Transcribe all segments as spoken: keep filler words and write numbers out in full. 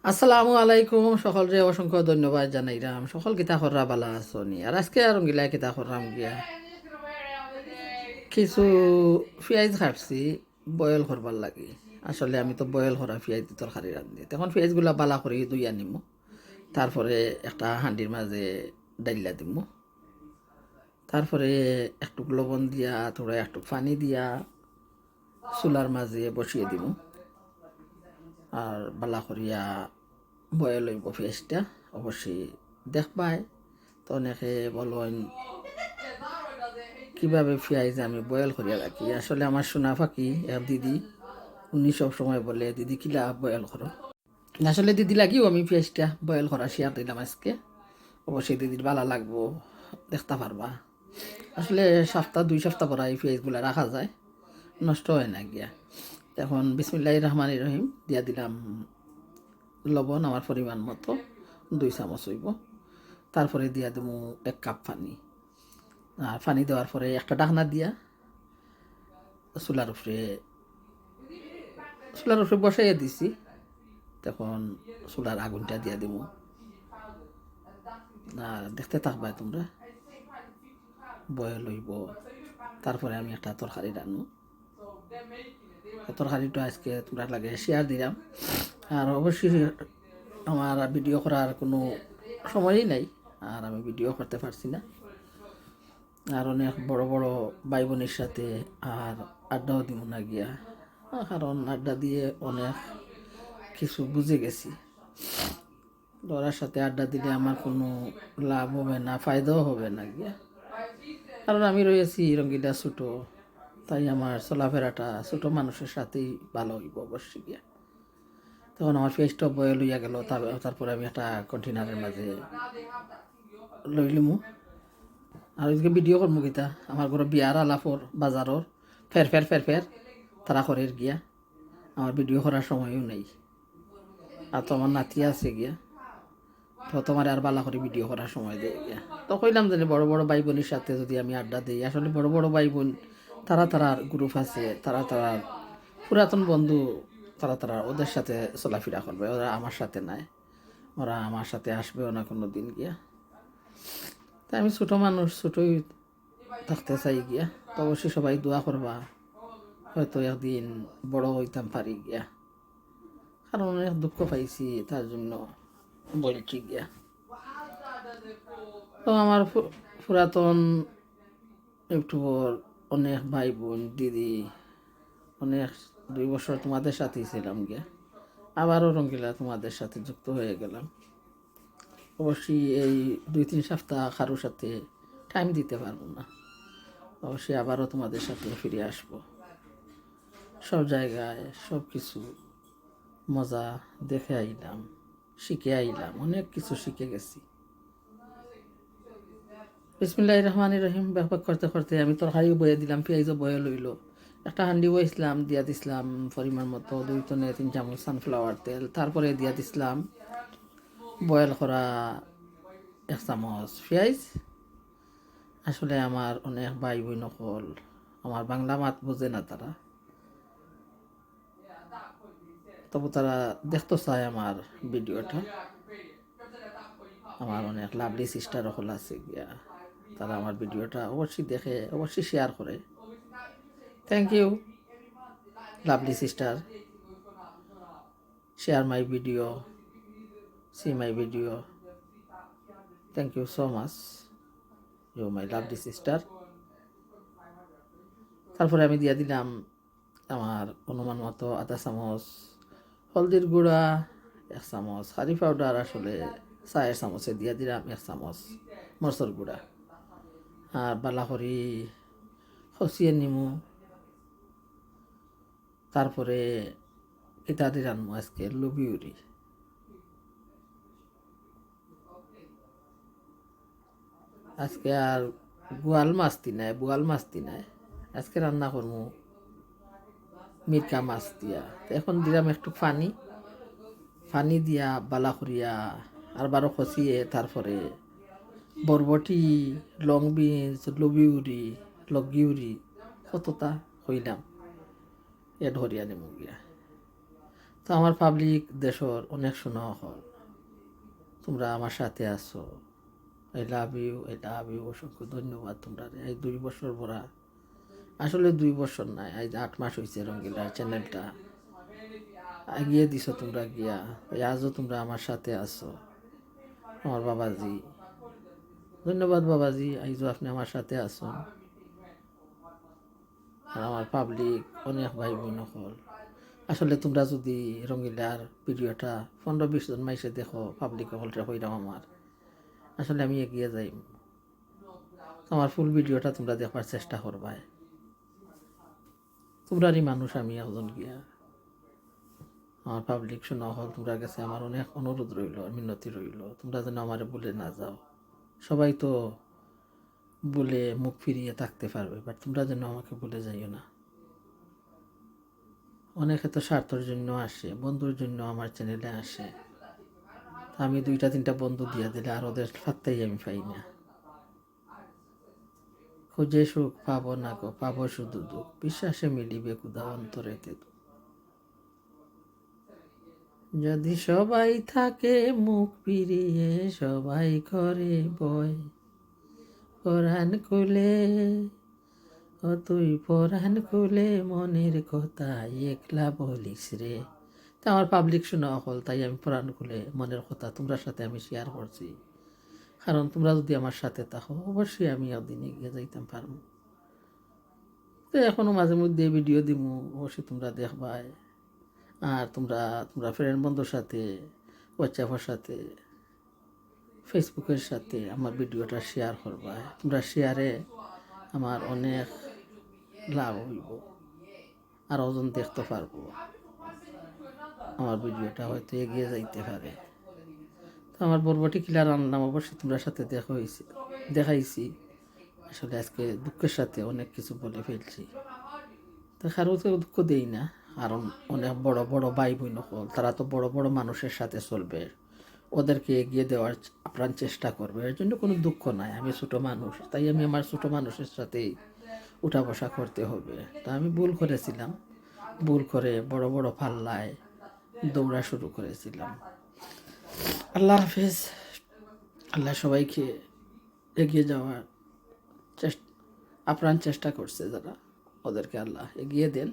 আসসালামু আলাইকুম, সকলরে অসংখ্য ধন্যবাদ জানাইরাম। সকল কিতা কররা, বালা আছো নি? আর আজকে আর রঙ্গিলা কিতা কররাম গিয়া, কিছু পিয়াইজ কাটছি বয়েল করবার লাগি। আসলে আমি তো বয়েল করা পিয়াইজ দি তরকারি রান্ধি। তখন পিয়াইজগুলা বালা করি ধুইয়া নিমু, তারপরে একটা হান্ডির মাঝে ডাইলা দিমু। তারপরে একটুক লবণ দিয়া, থুড়া একটুক পানি দিয়া চুলার মাঝে বসিয়ে দিমু। আর বালা করিয়া বয়েল অইবো পিয়াইজটা, অবশ্যই দেখবায়। তো অনেকে বলইন কিভাবে পিয়াইজ আমি বয়েল করিয়া রাখি। আসলে আমার সোনা পাখি এক দিদি, উনি সব সময় বলে, "দিদি কিলা বয়েল করো?" আসলে দিদি লাগিও আমি পিয়াইজটা বয়েল করা শেয়ার দিলাম আজকে। অবশ্যই দিদির বালা লাগবো, দেখতা পারবা। আসলে সপ্তাহ, দুই সপ্তাহ পরে এই পিয়াইজগুলা রাখা যায়, নষ্ট হয় না গিয়া। এখন বিসমিল্লাহির রহমানির রহিম দিয়া দিলাম লবণ আমার পরিমাণ মতো, দুই চামচ অইবো। তারপরে দিয়া দিমু এক কাপ পানি। আর পানি দেওয়ার পরে একটা ঢাকনা দিয়া চুলার উপরে, চুলার উপরে বসাইয়া দিছি। তখন চুলার আগুনটা দিয়া দিমু। আর দেখতে থাকবায় তোমরা, বয়েল অইবো। তারপরে আমি একটা তরকারি রান্ধমু। তো তরকারিটা আজকে তোমরার লগে শেয়ার দিলাম। আর অবশ্যই আমার ভিডিও করার কোনো সময়ই নাই, আর আমি ভিডিও করতে পারছি না। আর অনেক বড় বড় ভাই বোনের সাথে আর আড্ডাও দিমু না গিয়া, কারণ আড্ডা দিয়ে অনেক কিছু বুঝে গেছি। ওরার সাথে আড্ডা দিলে আমার কোনো লাভ হবে না, ফায়দাও হবে না গিয়া। কারণ আমি রয়েছি রঙ্গিলা ছোট, তাই আমার চলাফেরাটা ছোট মানুষের সাথেই ভালো অইবো অবশ্যই গিয়া। তখন আমার পিয়াইজটা বয়েল অইয়া গেল, তার-, তারপরে আমি একটা কন্টেনারের মাঝে লইলিমু। আর ওইদিকে ভিডিও করমু কিতা, আমার ঘরো বিয়ার আলাপর বাজারর ফের ফের ফের ফের তারা করের গিয়া, আমার ভিডিও করার সময়ও নেই। আর তো আমার নাতি আছে গিয়া, তো তোমারে আর বালা করি ভিডিও করার সময় দেয় গিয়া। তো কইলাম যে বড় বড় ভাই বোনের সাথে যদি আমি আড্ডা দেই, আসলে বড় বড় ভাই বোন তারা তারার গ্রুপ আছে, তারা তারার পুরাতন বন্ধু, তারা তারা ওদের সাথে চলাফেরা করবে, ওরা আমার সাথে নাই, ওরা আমার সাথে আসবেও না কোনো দিন গিয়া। তাই আমি ছোট মানুষ, ছোটই থাকতে চাই গিয়া। তো অবশ্যই সবাই দোয়া করবা, হয়তো একদিন বড় হইতাম পারি গিয়া, কারণ অনেক দুঃখ পাইছি, তার জন্য বলছি গিয়া। তো আমার পু-, পুরাতন ইউটিউবর অনেক ভাই বোন, দিদি, অনেক, দুই বছর তোমাদের সাথেই ছিলাম গিয়া, আবারও রঙ্গিলা তোমাদের সাথে যুক্ত হয়ে গেলাম। অবশ্যই এই দুই তিন সপ্তাহ কারোর সাথে টাইম দিতে পারবো না, অবশ্যই আবারও তোমাদের সাথে ফিরে আসবো। সব জায়গায় সব কিছু মজা দেখে আইলাম, শিখে আইলাম, অনেক কিছু শিখে গেছি। বিসমিল্লাহির রহমানির রহিম। ব্যাক ব্যাক করতে করতে আমি তরকারিও বয়ে দিলাম, পিয়াইজও বয়ে লইল। একটা হান্ডি বইছিলাম, দিয়া দিছিলাম পরিমাণ মতো দুই তনে তিন চামচ সানফ্লাওয়ার তেল, তারপরে দিয়া দিছিলাম বয়েল করা এক চামচ পিয়াইজ। আসলে আমার অনেক ভাই বোন অকল আমার বাংলা মাত বুঝে না তারা, তবু তারা দেখতো চায় আমার ভিডিওটা। আমার অনেক লাভলি সিস্টার অকল আছে গিয়া, তারা আমার ভিডিওটা অবশ্যই দেখে, অবশ্যই শেয়ার করে। Thank you, lovely sister. Share my video, see my video. Thank you so much, you my lovely sister. তারপরে আমি দিয়া দিলাম আমার অনুমান মতো আধা চামচ হলদির গুঁড়া, এক চামচ কারি পাউডার, আসলে চায়ের চামচে দিয়া দিলাম এক চামচ মরচর গুঁড়া। আর বালা করি কষিয়ে নিমু। তারপরে ইতা দি রানমু আজকে লুবিউরি। আজকে আর গোয়াল মাছ দি নাই, বোয়াল মাছ দি নাই, আজকে রান্না করমু মিরকা মাছ দিয়া। তো এখন দিলাম একটু পানি, পানি দিয়া বালা করিয়া আর বারো কষিয়ে তারপরে বরবটি, লং বিনস, লুবিউরি, লগিউরি, কততা কইলাম, এড করিয়া নিমু গিয়া। তো আমার পাবলিক দেশর অনেক সোনা অকল, তোমরা আমার সাথে আছো। I love you, I love you, অসংখ্য ধন্যবাদ তোমরারে। এই দুই বছর ভরা, আসলে দুই বছর নায়, আইজ আট মাস অইছে রঙ্গিলার চ্যানেলটা এগিয়ে দিছো তোমরা গিয়া। এই আজও তোমরা আমার সাথে আছো, আমার বাবাজি। ধন্যবাদ বাবাজি, আইজও আপনি আমার সাথে আছো। আর আমার পাবলিক, অনেক ভাই বইন অকল, আসলে তোমরা যদি রঙ্গিলার ভিডিওটা পনেরো বিশ জন মাইনষে দেখো, পাবলিক অকলরে কইরাম আমার, আসলে আমি এগিয়ে যাইমু। তো আমার ফুল ভিডিওটা তোমরা দেখবার চেষ্টা করবায়। তোমরারই মানুষ আমি একজন গিয়া। আমার পাবলিক সোনা অকল, তোমরার গেছে আমার অনেক অনুরোধ রইলো আর মিনতি রইলো, তোমরা যেন আমারে ভুলে না যাও। সবাই তো ভুলে মুখ ফিরিয়ে থাকতে পারবে, but তোমরা যেন আমাকে ভুলে যাইও না। অনেকে তো স্বার্থর জন্য আসে, বন্ধুর জন্য আমার চ্যানেলে আসে। তা আমি দুইটা তিনটা বন্ধু দিয়া দিলে আর ওদের পাত্তাই আমি পাই না। খুঁজে সুখ পাবো না গো, পাবো শুধু দুঃখ। বিশ্বাসে মিলিবে ক্ষুধা অন্তরেতে দুঃখ। যদি সবাই থাকে মুখ ফিরিয়ে, সবাই করে ভয় পরাণ খুলে, ও তুই পরাণ খুলে মনের কথা একলা বলিস রে। তা আমার পাবলিক সোনা অকল, তাই আমি পরাণ খুলে মনের কথা তোমরার সাথে আমি শেয়ার করছি। কারণ তোমরা যদি আমার সাথে থাকো, অবশ্যই আমি একদিন এগিয়ে যাইতাম পারমু। তো এখনো মাঝে মধ্যে ভিডিও দিমু, অবশ্যই তোমরা দেখবায়। আর তোমরা, তোমরা ফ্রেন্ড বন্ধুর সাথে, হোয়াটসঅ্যাপর সাথে, ফেসবুকের সাথে আমার ভিডিওটা শেয়ার করবায়। তোমরা শেয়ারে আমার অনেক লাভ অইবো, আর ওজন দেখতে পারবো। আমার ভিডিওটা হয়তো এগিয়ে যাইতে পারে। তো আমার বরবটি কিলা রানলাম অবশ্যই তোমরার সাথে দেখা অইছে, দেখাইছি। আসলে আজকে দুঃখের সাথে অনেক কিছু বলে ফেলছি। তো কারো তো দুঃখ দেই না, কারণ অনেক বড় বড় ভাই বইন অকল, তারা তো বড় বড় মানুষের সাথে চলবে, ওদেরকে এগিয়ে দেওয়ার আপ্রাণ চেষ্টা করবে, এর জন্য কোনো দুঃখ নাই। আমি ছোট মানুষ, তাই আমি আমার ছোট মানুষের সাথেই উঠা বসা করতে হবে। তা আমি ভুল করেছিলাম, ভুল করে বড় বড় পাল্লায় দৌড়া শুরু করেছিলাম। আল্লাহ হাফেজ। আল্লাহ সবাইকে এগিয়ে যাওয়ার চেষ্টা, আপ্রাণ চেষ্টা করছে যারা, ওদেরকে আল্লাহ এগিয়ে দেন।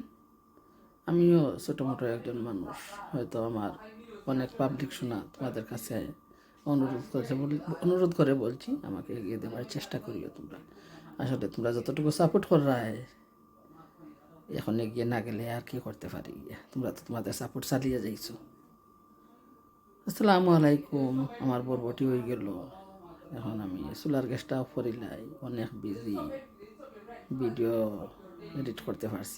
আমিও ছোটো মোটো একজন মানুষ, হয়তো আমার অনেক পাবলিক সোনা তোমাদের কাছে অনুরোধ করে বল-, অনুরোধ করে বলছি, আমাকে এগিয়ে দেবার চেষ্টা করিও তোমরা। আসলে তোমরা যতটুকু সাপোর্ট কররায়, এখন এগিয়ে না গেলে আর কি করতে পারি? তোমরা তো তোমাদের সাপোর্ট চালিয়ে যাইছো। আসসালামু আলাইকুম। আমার বরবটি অই গেল, এখন আমি চুলার গ্যাসটা অফ করিলাই, অনেক বিজি, ভিডিও এডিট করতে পারছি।